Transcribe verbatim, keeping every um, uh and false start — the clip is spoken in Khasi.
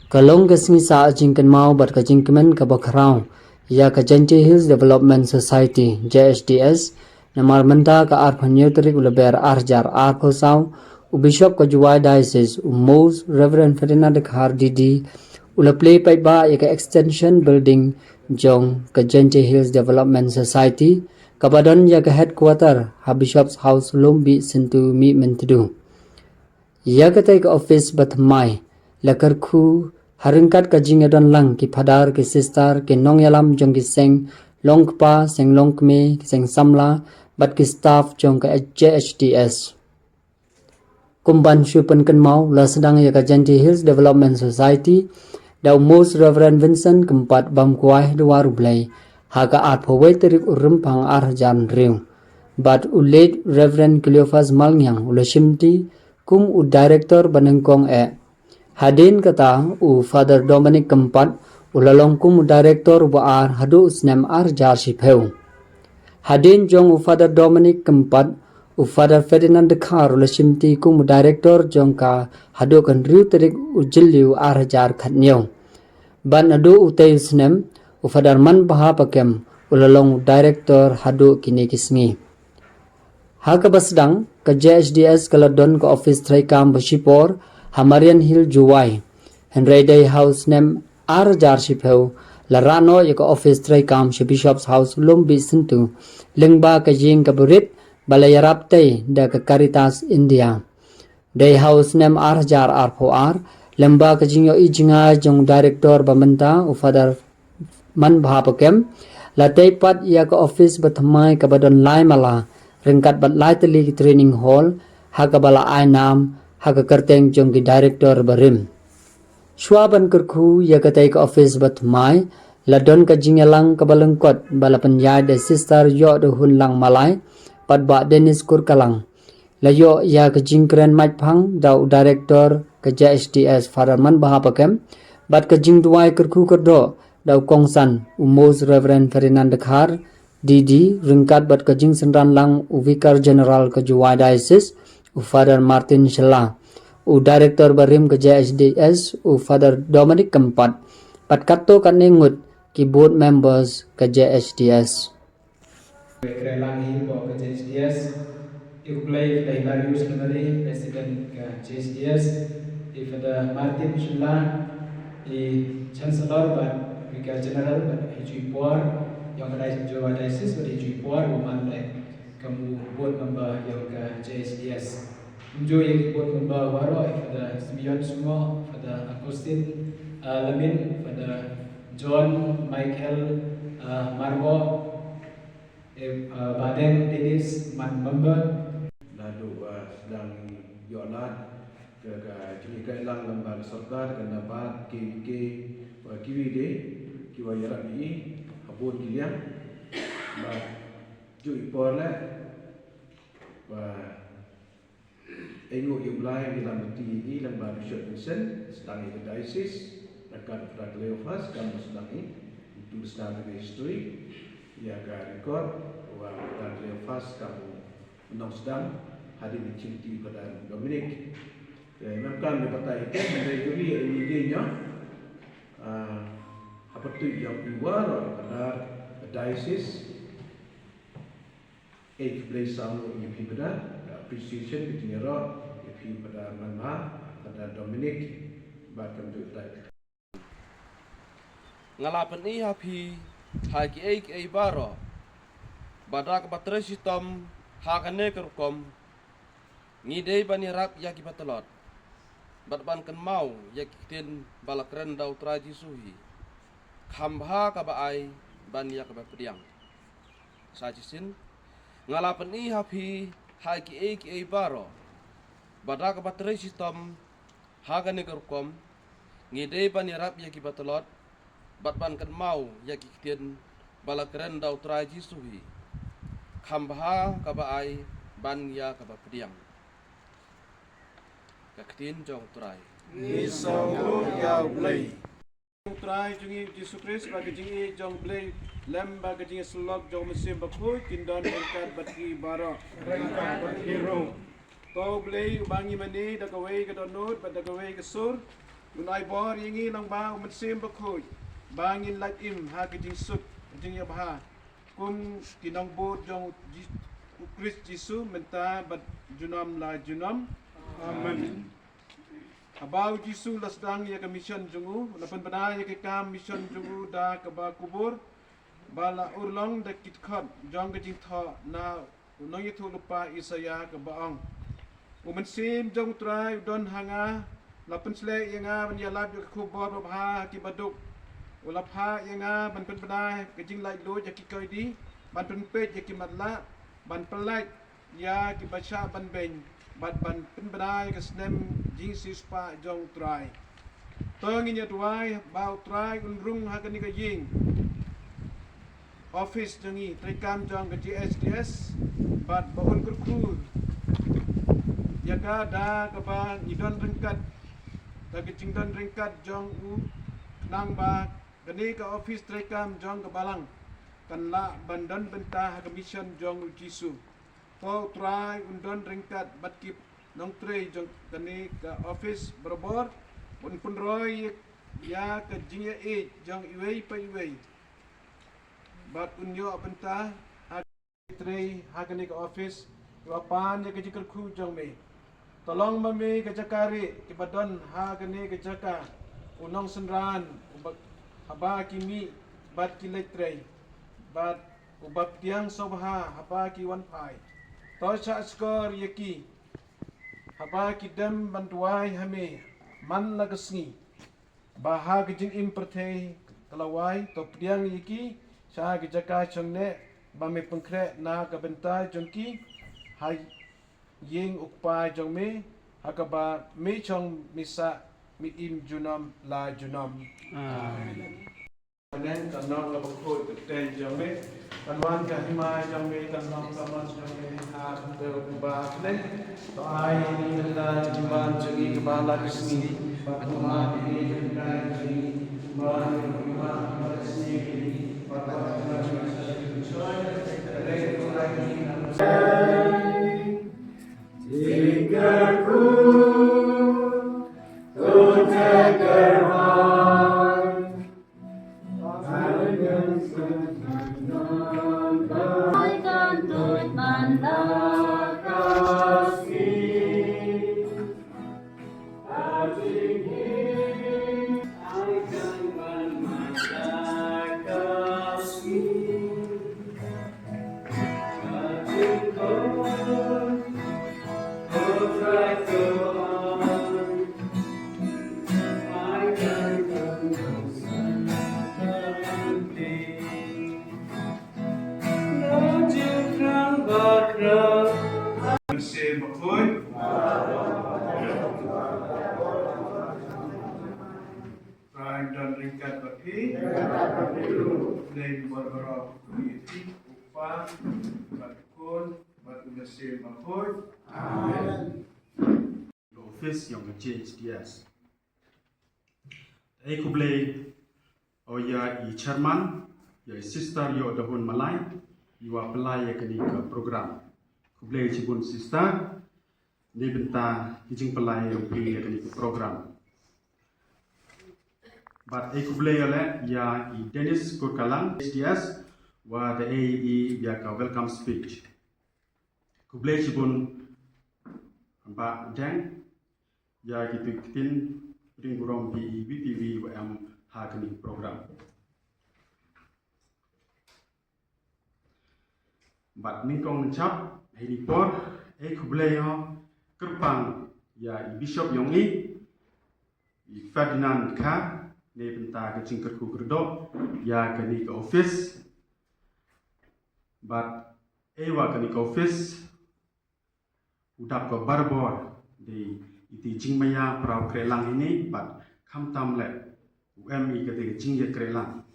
Ka long ka sngi sah jingkynmaw bad ka jingkmen kaba khraw ïa ka Jaintia Hills Development Society, J H D S, namar mynta ka arphew hynñiew tarik u Lber ar hajar arphew saw, u Bishop ka Jowai Diocese, u Most Reverend Ferdinand Dkhar D D, u la plie paidbah ïa ka extension building jong ka Jaintia Hills Development Society, kaba don ïa ka headquarter ha Bishop's House, Lumbih, Syntu, Mihmyntdu. Ïa katei ka office ba thymmai la kyrkhu ha ryngkat ka jingïadon lang ki phadar, ki sister, ki nongïalam jong ki seng longkpa, seng longkmie, ki seng samla bad ki staff jong ka J H D S. Kum ban shu pynkynmaw, la sdang ïa ka Jaintia Hills Development Society da u Most Reverend Vincent Kympat Bamkwai ha duwar U Blei ha ka arphew wei tarik u Rymphang ar hajar hynriew. Bad u Late Reverend Cleophas Malngiang u la shimti kum u director ba nyngkong eh. Hadien kata, u Father Dominic Kympat u la long kum u director uba ar haduh u snem ar hajar shiphew. Hadien jong u Father Dominic Kympat, u Father Ferdinand Dkhar u la shimti kum u director jong ka haduh ka hynriew tarik u Jylliew ar hajar khathynñiew. Bad naduh utei u snem, u Father Manbha Pakem u la long u director haduh kine ki sngi. Ha kaba sdang, ka J H D S ka la don ka office treikam ba shipor ha Marian Hill, Jowai. Hynrei dei ha u snem ar hajar shiphew la rah noh ïa ka office treikam sha Bishop's House, Lumbih, Syntu, lyngba ka ïing kaba rit ba la ïarap tei da ka Caritas India. Dei ha u snem ar hajar arphew ar, lyngba ka jingïohi jngai jong u director ba mynta, u Father Manbha Pakem, la tei pat ïa ka office ba thymmai kaba don lai mala ryngkat bad lai tylli ki training hall, ha kaba la ai nam ha ka kyrteng jong ki director barim. Shuwa ban kyrkhu ïa katei ka office ba thymmai, la don ka jingïalang kaba lyngkot ba la pynïaid da Sister Ïohduhun Langmalai bad Bah Dennis Kurkalang. La ïoh ïa ka jingkren maitphang da u director ka J H D S, Father Manbha Pakem, bad ka jingduwai kyrkhu kyrdoh da u kongsan, u Most Reverend Ferdinand Dkhar D D, ryngkat bad ka jingsynran lang u Vicar General ka Jowai Diocese, u Father Martin Shylla, u director barim ka J H D S, u Father Dominic Kympat, bad katto katne ngut ki board members ka J H D S. Kren lang hi ko ka J H D S. I Khublei Father Hilarius Lamare, President ka J H D S. I Father Martin Shylla, i Chancellor bad Vicar General bad ha kine ki por, ïong ka Diocese, Jowai Diocese bad ha kine ki por u man leh kum u board member ïong ka J H D S. Kumjuh ïa ki board member baroh, i Father Simeon Sungoh, Father Augustine, uh, Lamin, Father John Michael, uh, Marbo, eh, uh, Bah Deng Dennis man member. Naduh ba sdang ïoh lad ka, ka jingïakren lang lem bad ka sorkar, ka NABARD, K V K, bad kiwei de, kiba ïarap ïa ngi ha bun ki liang. Bad juh i por leh ba ai nguh ïa U Blei, ngi lam lynti ïa ngi lem bad Bishop Vincent, sdang ïa ka diocese, ryngkat Father Cleophas, kam u sdang ïa, u tu sdang ïa ka history, ïa ka record, wa Father Cleophas, kam u nongsdang, hadien ka jingshimti Father Dominic. Te, ngam kwah ban batai ïa ka, hynrei to ri ïa ngi ïa ngi, ah, ha pyrtuit ïa u Father, Father, diocese, Ei, khublei shibun ïa phi Father, ka appreciation ka jingïaroh ïa phi Father Manbha, Father Dominic, bad kam ju tai. Nga la pyni ha phi ha kiei kiei baroh ba da kaba trei shitom ha kane ka rukom, ngi dei ban ïarap ïa kiba tlot bad ban kynmaw ïa ki ktien ba la kren da U Trai Jisu hi, kham bha kaba ai ban ïa kaba pdiang. Sa shisien nga la pyni ha phi ha kiei kiei baroh ba da kaba trei shitom ha kane ka rukom, ngi dei ban ïarap ïa kiba tlot bad ban kynmaw ïa ki ktien ba la kren da U Trai Jisu hi, kham bha kaba ai ban ïa kaba pdiang. Ka ktien jong U Trai. Ngi sngewnguh ïa U Blei. U Trai jong ngi Jisu Khrist, bad ka jingïeit jong U Blei, lem bad ka jingïasyllok jong U Mynsiem Bakhuid, kin don ryngkat bad phi baroh. Ryngkat bad phi ruh. To U Blei uba ngi mane da kawei ka dohnud bad da kawei ka sur, Un ai bor ïa ngi nang ba u Mynsiem Bakhuid ba ngin lait im ha ka jingsuk ka jingïabha kum ki nongbud jong u Ji- u Khrist Jisu mynta bad junom la junom. Amen. Haba u Jisu la sdang ïa ka mission jong u, la pynbna ïa ka kam mission jong u da kaba kubur, ba la urlong da ki dkhot jong ka jingthoh na u nongïathuhlypa Isaïah kaba ong: U Mynsiem jong u Trai u don ha nga, la pynshlei ïa nga ban ïalap ïa ka khubor babha ha ki baduk. U la phah ïa nga ban pynbna ka jinglaitluid ha ki koidi, ban pynpeit ïa ki matlah, ban pyllait ïa ki ba shah ban beiñ, bad ban pynbna ïa ka snem jingsiewspah jong u Trai. To ngin ïa duwai ba u Trai un rung ha kane ka ïing office jong ngi, treikam jong ka J S D S, bad ba un kyrkhu ïa ka da kaba ngi don ryngkat, da ka jingdon ryngkat jong u, khnang ba kane ka office treikam jong ka balang kan lah ban don bynta ha ka mission jong u Jisu. To u Trai un don ryngkat bad ki nongtrei jong kane ka office barabor, un pynroi ïa ka jingïaieit jong iwei pa iwei, bad un ïoh bynta ha trei ha kane ka office, kiba pan ïa ka jingkyrkhu jong me. To long ma me ka jaka rieh kiba don ha kane ka jaka, u nongsynran uba, haba ki mih bad ki leit trei, bad uba pdiang sngewbha haba ki wan phai. To shah shkor ïa ki haba ki dem ban duwai ha me man la ka sngi, ba ha ka jingim pyrthei ka la wai. To pdiang ïa ki sha ka jaka shongneh ba me pynkhreh na ka bynta jong ki ha ïing u Kpa jong me, ha kaba me shong me sah me im junom la junom. Amen. Amen. Kan long ka bakhuid ka kyrteng jong me, kan wan ka hima jong me, kan long ka mon jong me ha ka kyrteng ba ha bneng. To ai ïa ngi mynta ka jingwan jong ngi kaba la ka sngi, bad to map ïa ngi ka jingkhuslai jong ngi, kumba ngi la map ïa ki ba la ka sngi ïa ngi, bad wat ym shah ngi sha ka jingshoi, hynrei to ai ïa ngi mynta ka jingkyrkhu. Mynsiem Bakhuid. Trai un don ryngkat bad phi. Blei bor baroh ïa phi, u Kpa, bad u Khun, bad u Mynsiem Bakhuid. Amen. Office jong ka J S D S. Ei khublei ïa i chairman, ïa i sister ïoh da hun malai, i wa pynlai ïa kane ka program. Khublei shibun sister, na bynta ki jingpynlai jong phi ïa kane ka program. Bad ei khublei ïa le ïa i Dennis Kurkalang, S D S, wa da ei i ïa ka welcome speech. Khublei shibun Bah Deng, ïa ki ktien pdeng burom phi i VPV wa em ha kane ka program. Bad nyngkong nyngkong ha kane ka por, ei khublei ïa kyrpang ïa i Bishop jong i, i Ferdinand Kha, na bynta ka jingkyrkhu kyrdoh ïa kane ka office. Bad ei wa kane ka office u dap ka barabor da i, i jingmaïa para u krehlang ine, bad khamtam le u em i ka jingïakrehlang.